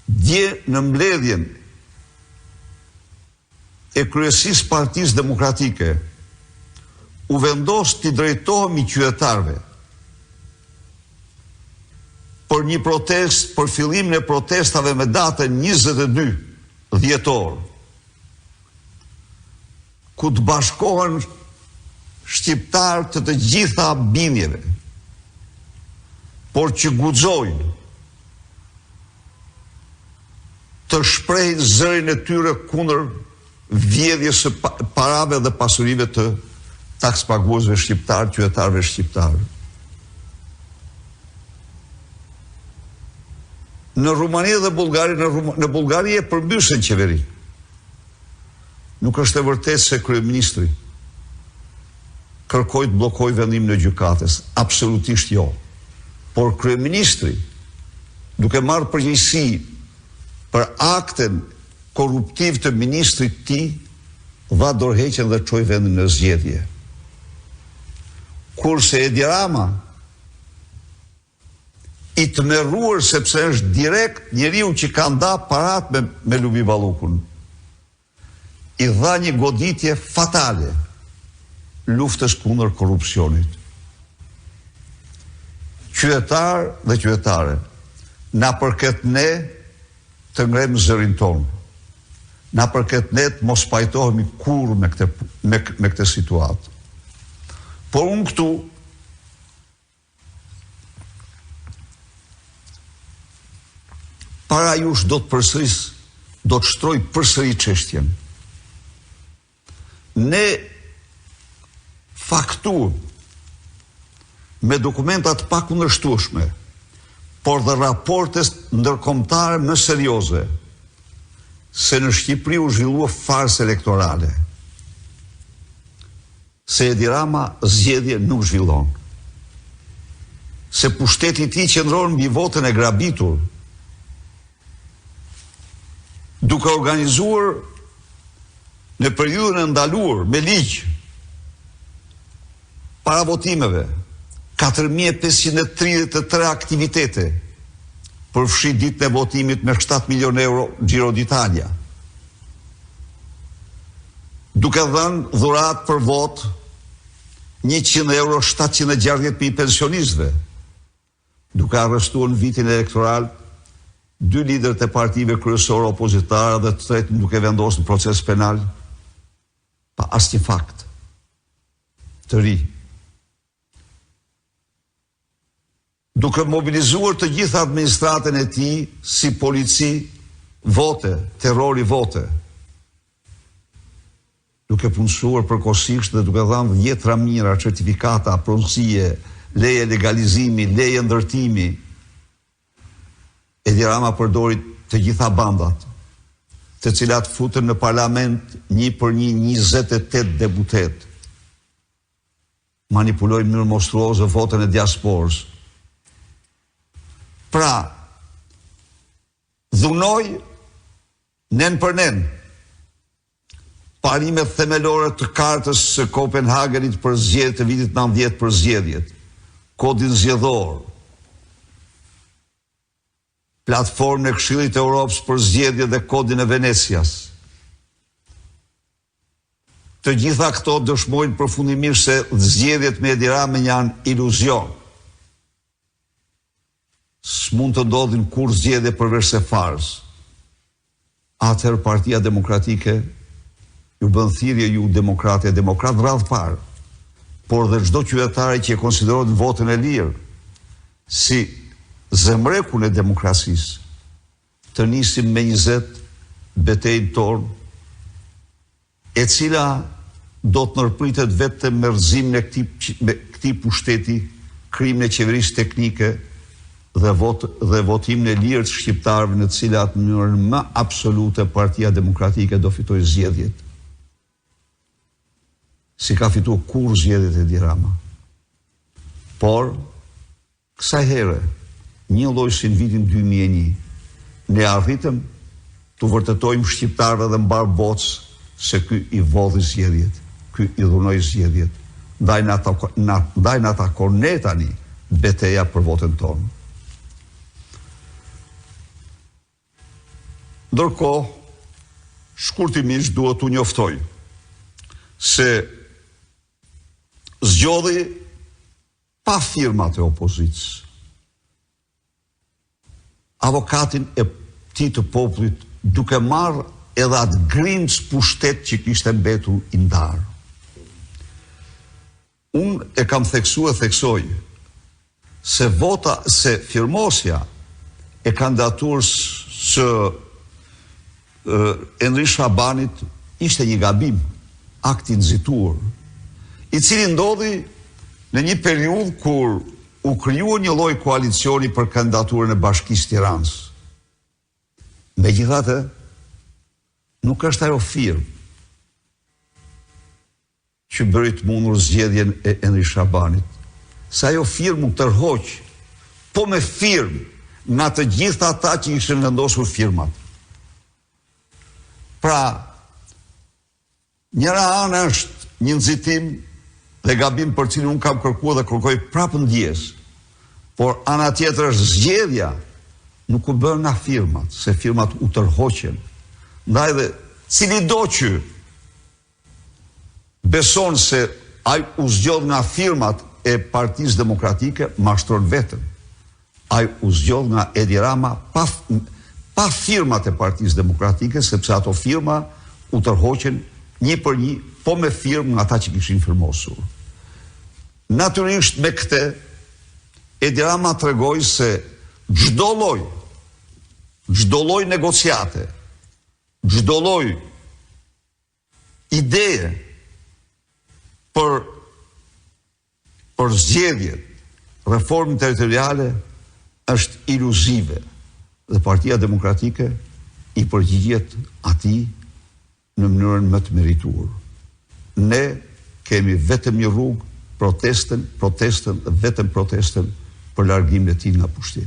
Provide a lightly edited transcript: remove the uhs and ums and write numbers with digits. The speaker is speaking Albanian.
Dje në mbledhjen e kryesisë Partisë Demokratike u vendos t'i drejtohemi qytetarëve për një protestë për fillimin e protestave me datën 22 dhjetor ku të bashkohen shqiptarë të të gjitha bindjeve, por që guxojnë të shprehin zërin e tyre kundër vjedhjes së parave dhe pasurive të takspaguesve shqiptarë, qytetarëve shqiptarë. Në Rumani dhe Bullgari, në, Rum, në Bullgari e përmbysën qeverinë. Nuk është e vërtetë se kryeministri kërkoi të bllokojë vendimin e gjykatës, absolutisht jo. Por kryeministri, duke marrë përgjegjësi për aktin korruptiv të ministrit të tij, dha dorëheqjen dhe çoi vendin në zgjedhje. Kurse Edi Rama i tmerruar sepse është direkt njeriu që ka nda paratë me me Lubi Ballukun. I dha një goditje fatale luftës kundër korrupsionit. Qytetarë dhe qytetare, na përket ne të ngremë zërin tonë. Na përket ne të mos pajtohemi kurrë me këtë me, me këtë situatë. Por unë këtu Para jush do të përsëris, do të shtroj përsëri çështjen. Ne faktuam me dokumenta të pakundërshtueshme, por dhe raporte ndërkombëtare më serioze, se në Shqipëri u zhvillua farsë elektorale. Se Edi Rama zgjedhje nuk zhvillon. Se pushteti i tij qëndron mbi votën e grabitur, duke organizuar në periudhën e ndaluar me ligj para votimeve 4533 aktivitete, përfshi ditën e votimit me 7 milion euro Giro d'Italia. Duke dhënë dhuratë për votë 100 euro 760.000 pensionistëve, duke arrestuar në vitin elektoral dy liderët e partive kryesore opozitare dhe të tretin duke vendosur në proces penal pa asnjë fakt të ri. Duke mobilizuar të gjithë administratën e tij si polici vote, terrori vote, duke punësuar përkohësisht dhe duke dhënë dhjetra mijëra certifikata pronësie, leje legalizimi, leje ndërtimi, Edi Rama përdori të gjitha bandat, të cilat futën në parlament një për një 28 deputetë. Manipuloi në mënyrë monstruoze votën e diasporës. Pra, dhunoi nen për nen parimet themelore të kartës së Kopenhagenit për zgjedhjet të vitit 90 për zgjedhjet, kodin zgjedhor, platformën e Këshillit të Europës për zgjedhjet dhe kodin e Venecias. Të gjitha këto dëshmojnë përfundimisht se zgjedhjet me Edi Ramën janë iluzion. S'mund të ndodhin kurrë zgjedhje përveç se farsë. Atëherë Partia Demokratike ju bën thirrje ju demokrate e demokratë radhë parë, por dhe çdo qytetari që e konsideron votën e lirë si zemrekun e demokracisë, të nisim me 20 betejën tonë, e cila do të ndërpritet vetëm me rrëzimin e këtij me këtij pushteti, krijimin e qeverisë teknike dhe vot dhe votimin e lirë të shqiptarëve në të cilat në mënyrën më absolute Partia Demokratike do fitojë zgjedhjet. S'i ka fituar kurrë zgjedhjet Edi Rama. Por Kësaj here, njëlloj si në vitin 2001, ne arritëm t'u vërtetojmë shqiptarëve dhe mbarë botës se ky i vodhi zgjedhjet, ky i dhunoi zgjedhjet, ndaj na na ndaj na takon ne tani beteja për votën tonë. Ndërkohë, shkurtimisht duhet t'ju njoftoj se zgjodhi pa firmat e opozitës avokatin e tij të popullit duke marrë edhe atë grimcë pushtet që kishte mbetur i ndarë. Unë e kam theksu e theksoj se vota se firmosja e kandidaturës së Endri Shabanit ishte një gabim, akt i nxituar, i cili ndodhi në një periudhë kur u krijua një lloj koalicioni për kandidaturën e Bashkisë Tiranës. Megjithatë, nuk është ajo firmë që bëri të mundur zgjedhjen e Endri Shabanit, se ajo firmë u tërhoq, po me firmë nga të gjithë ata që ishin vendosur firmat. Pra, njëra anë është një nxitim dhe gabim për cilin unë kam kërkuar dhe kërkoj prapë ndjesë, por ana tjetër është zgjedhja nuk u bë nga firmat, se firmat u tërhoqën. Ndaj dhe cilido që beson se ai u zgjodh nga firmat e Partisë Demokratike, mashtron veten. Ai u zgjodh nga Edi Rama pa pa firmat e Partisë Demokratike, sepse ato firma u tërhoqën një për një, po me firmë nga ata që kishin firmosur. Natyrisht me këtë Edi Rama tregoi se çdo lloj çdo lloj negociate, çdo lloj ideje për për zgjedhjet, reformën territoriale është iluzive dhe Partia Demokratike i përgjigjet atij në mënyrën më të merituar. Ne kemi vetëm një rrugë, protestën, protestën dhe vetëm protestën për largimin e tij nga pushteti.